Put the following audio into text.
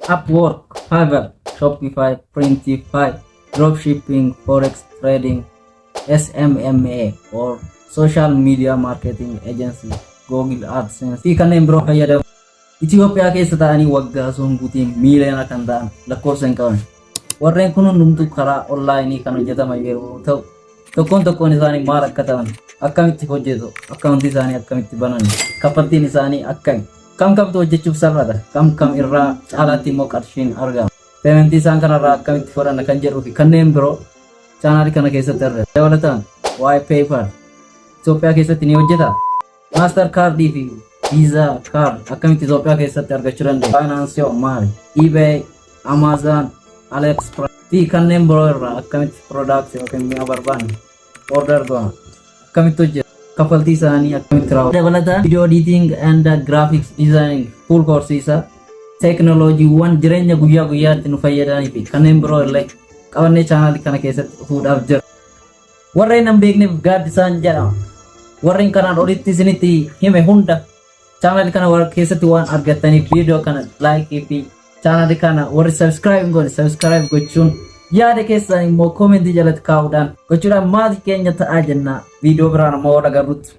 Upwork, Fiverr, Shopify, Printify, Dropshipping, Forex Trading, SMMA or Social Media Marketing Agency, Google AdSense fi kanneen biroo fayyadamu. Itoophiyaa keessa ta'anii waggaa osoo hin guutiin miiliyoona kan ta'an lakkoofsa hin qaban. Warreen kun hundumtuu karaa onlaayinii kan hojjetaman yeroo ta'u, tokkoon tokkoon isaanii maal akka ta'an, akkamitti hojjetu, akkaawuntii isaanii akkamitti banan, kaffaltiin isaanii akkami, kam kamtu hojjechuuf salphata, kam kam irraa caalaatti immoo qarshiin argama, paymentii isaan kanarraa akkamitti fudhanna kan jedhuu fi kanneen biroo chaanaalii kana keessatti argatu. Dabalataan waa'ee PayPal Itoophiyaa keessatti ni hojjeta. Master kaardii fi Visa card akkamitti Itoophiyaa keessatti argachuu dandeenya? Binance maali? eBay, Amazon, AliExpress fi kanneen biroo irraa akkamitti product yookiin mi'a barbaanne order goona? Akkamitti hojjeta? Kaffaltii isaanii akkamitti raawwatu? Dabalataan video editing and graphics designing full course isaa, teekinooloojiiwwan jireenya guyyaa guyyaatti nu fayyadanii fi kanneen biroo illee qabannee chaanaalii kana keessatti dhufuudhaaf jira. Warreen hin beekneef Gaaddisaan jedhama. Warreen kanaan olitti isinitti hime hunda chaanaalii kana keessatti waan argattaniif, viidiyoo kana like fi chaanaalii kana warri subscribe hin goone subscribe gochuun, yaada keessan immoo koomentii jalatti kaa'uudhaan gochuudhaan maatii keenya ta'aa jenna. Viidiyoo biraan immoo wal agarrutti.